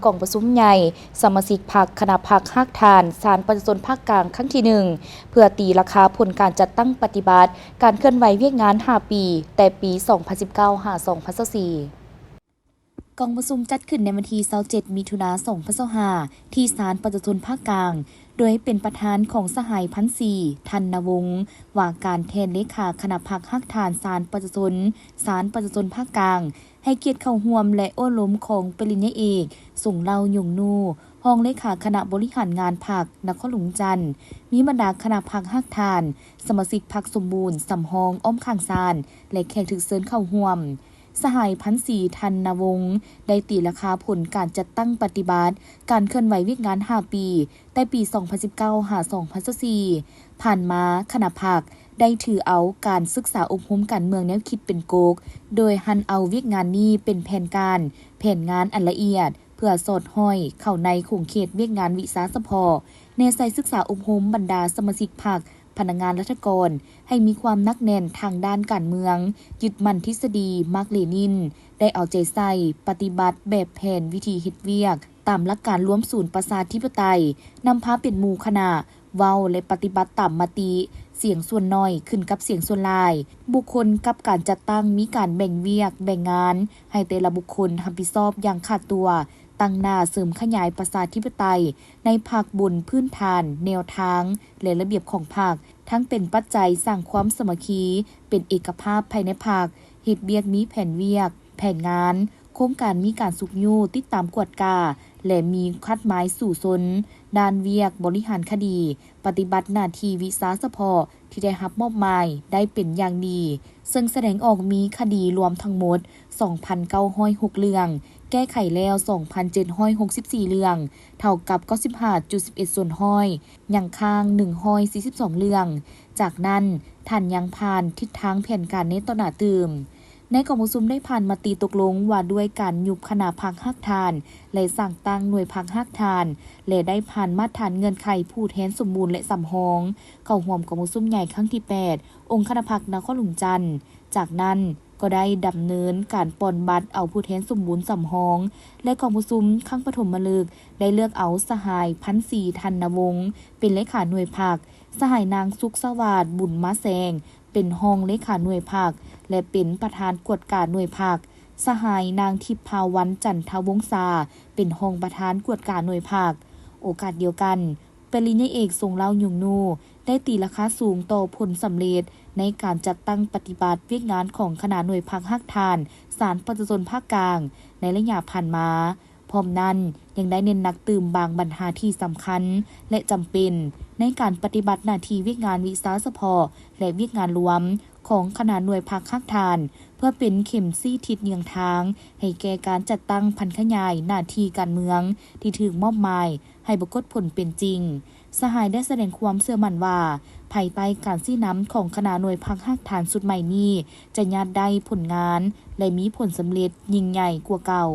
ກອງປະຊຸມໃຫຍ່ສະມາຊິກພັກຄະນະພັກຮາກຖານສານປະຊາຊົນພາກກາງຄັ້ງທີໜຶ່ງ ເພື່ອຕີລາຄາຜົນການຈັດຕັ້ງປະຕິບັດການເຄື່ອນໄຫວວຽກງານຫ້າປີ ແຕ່ປີສອງພັນສິບເກົ້າຫາສອງພັນຊາວສີ່. ກອງປະຊຸມຈັດຂຶ້ນໃນວັນທີຊາວເຈັດ ມິຖຸນາ ສອງພັນຊາວຫ້າ ທີ່ສານປະຊາຊົນພາກກາງ ໂດຍເປັນປະທານຂອງສະຫາຍ ພັນສີ ທັນນະວົງ ວ່າການແທນເລຂາຄະນະພັກຮາກຖານສານປະຊາຊົນ ສານປະຊາຊົນພາກກາງ ໃຫ້ກຽດເຂົ້າຮ່ວມ ແລະ ໂອ້ລົມຂອງປະລິນຍາເອກ ສົງເລົາ ຍົງນູ ຮອງເລຂາຄະນະບໍລິຫານງານພັກນະຄອນຫຼວງວຽງຈັນ, ມີບັນດາຄະນະພັກຮາກຖານ, ສະມາຊິກພັກສົມບູນ, ສຳຮອງ, ອ້ອມຂ້າງຊານ ແລະ ແຂກຖືກເຊີນເຂົ້າຮ່ວມ. ສະຫາຍ ພັນສີ ທັນນະວົງ ໄດ້ຕີລາຄາຜົນການຈັດຕັ້ງປະຕິບັດການເຄື່ອນໄຫວວຽກງານຫ້າປີ ແຕ່ປີສອງພັນສິບເກົ້າຫາສອງພັນຊາວສີ່ ຜ່ານມາຄະນະພັກໄດ້ຖືເອົາການສຶກສາອົບຮົມການເມືອງແນວຄິດເປັນກົກ ໂດຍຫັນເອົາວຽກງານນີ້ເປັນແຜນການ, ແຜນງານອັນລະອຽດ ເພື່ອສອດຫ້ອຍເຂົ້າໃນຂົງເຂດວຽກງານວິຊາສະເພາະ, ແນໃສ່ສຶກສາອົບຮົມບັນດາສະມາຊິກພັກ, ພະນັກງານລັດຖະກອນ ໃຫ້ມີຄວາມໜັກແໜ້ນທາງດ້ານການເມືອງ, ຍຶດໝັ້ນທິດສະດີມາກເລນິນ, ໄດ້ເອົາໃຈໃສ່ປະຕິບັດແບບແຜນວິທີເຮັດວຽກ ຕາມຫຼັກການລວມສູນປະຊາທິປະໄຕ, ນຳພາເປັນໝູ່ຄະນະ ເວົ້າ ແລະ ປະຕິບັດຕາມມະຕິ, ສຽງສ່ວນໜ້ອຍຂຶ້ນກັບສຽງສ່ວນຫຼາຍ, ບຸກຄົນກັບການຈັດຕັ້ງມີການແບ່ງວຽກ, ແບ່ງງານ ໃຫ້ແຕ່ລະບຸກຄົນຮັບຜິດຊອບຢ່າງຂາດຕົວ, ຕັ້ງໜ້າເສີມຂະຫຍາຍປະຊາທິປະໄຕໃນພັກບົນພື້ນຖານແນວທາງ ແລະ ລະບຽບຂອງພັກ, ທັງເປັນປັດໄຈສ້າງຄວາມສາມັກຄີ, ເປັນເອກະພາບພາຍໃນພັກ, ເຮັດວຽກມີແຜນວຽກ, ແຜນງານ, ໂຄງການມີການຊຸກຍູ້, ຕິດຕາມກວດກາ ແລະ ມີຄາດໝາຍສູ້ຊົນ ດ້ານວຽກບໍລິຫານຄະດີ, ປະຕິບັດໜ້າທີ່ວິຊາສະເພາະທີ່ໄດ້ຮັບມອບໝາຍໄດ້ເປັນຢ່າງດີ, ເຊິ່ງສະແດງອອກມີຄະດີລວມທັງໝົດສອງພັນເກົ້າຮ້ອຍຫົກເລື່ອງ, ແກ້ໄຂແລ້ວສອງພັນເຈັດຮ້ອຍຫົກສິບສີ່ເລື່ອງ, ເທົ່າກັບເກົ້າສິບຫ້າຈຸດສິບເອັດສ່ວນຮ້ອຍ, ຍັງຄ້າງໜຶ່ງຮ້ອຍສີ່ສິບສອງເລື່ອງ. ຈາກນັ້ນ, ທ່ານຍັງຜ່ານທິດທາງແຜນການໃນຕໍ່ໜ້າຕື່ມ. ໃນກອງປະຊຸມໄດ້ຜ່ານມະຕິຕົກລົງວ່າດ້ວຍການຍຸບຄະນະພັກຮາກຖານ ແລະ ສ້າງຕັ້ງໜ່ວຍພັກຮາກຖານ ແລະ ໄດ້ຜ່ານມາດຖານເງື່ອນໄຂຜູ້ແທນສົມບູນ ແລະ ສຳຮອງ ເຂົ້າຮ່ວມກອງປະຊຸມໃຫຍ່ຄັ້ງທີແປດ ອົງຄະນະພັກນະຄອນຫຼວງຈັນ. ຈາກນັ້ນກໍໄດ້ດຳເນີນການປ່ອນບັດເອົາຜູ້ແທນສົມບູນສຳຮອງ ແລະ ກອງປະຊຸມຄັ້ງປະຖົມມະລຶກ ໄດ້ເລືອກເອົາສະຫາຍ ພັນສີ ທັນນະວົງ ເປັນເລຂາໜ່ວຍພັກ, ສະຫາຍນາງ ສຸກສະຫວາດ ບຸນມາແຊງ ເປັນຮອງເລຂາໜ່ວຍພັກ ແລະ ເປັນປະທານກວດກາໜ່ວຍພັກ, ສະຫາຍນາງ ທິບພາວັນ ຈັນທະວົງສາ ເປັນຮອງປະທານກວດກາໜ່ວຍພັກ. ໂອກາດດຽວກັນ, ປະລິນຍາເອກ ຊົງເລົາ ຍົງນູ ໄດ້ຕີລາຄາສູງຕໍ່ຜົນສຳເລັດໃນການຈັດຕັ້ງປະຕິບັດວຽກງານຂອງຄະນະໜ່ວຍພັກຮາກຖານສານປະຊາຊົນພາກກາງໃນໄລຍະຜ່ານມາ. ພ້ອມນັ້ນ, ຍັງໄດ້ເນັ້ນໜັກຕື່ມບາງບັນຫາທີ່ສຳຄັນ ແລະ ຈຳເປັນ ໃນການປະຕິບັດໜ້າທີ່ວຽກງານວິຊາສະເພາະ ແລະ ວຽກງານລວມຂອງຄະນະໜ່ວຍພັກຮາກຖານ ເພື່ອເປັນເຂັມຊີ້ທິດເຍືອງທາງໃຫ້ແກ່ການຈັດຕັ້ງຜັນຂະຫຍາຍໜ້າທີ່ການເມືອງທີ່ຖືກມອບໝາຍໃຫ້ປາກົດຜົນເປັນຈິງ. ສະຫາຍໄດ້ສະແດງຄວາມເຊື່ອໝັ້ນວ່າ, ພາຍໃຕ້ການຊີ້ນຳຂອງຄະນະໜ່ວຍພັກຮາກຖານຊຸດໃໝ່ນີ້ ຈະຍາດໄດ້ຜົນງານ ແລະ ມີຜົນສຳເລັດຍິ່ງໃຫຍ່ກວ່າເກົ່າ.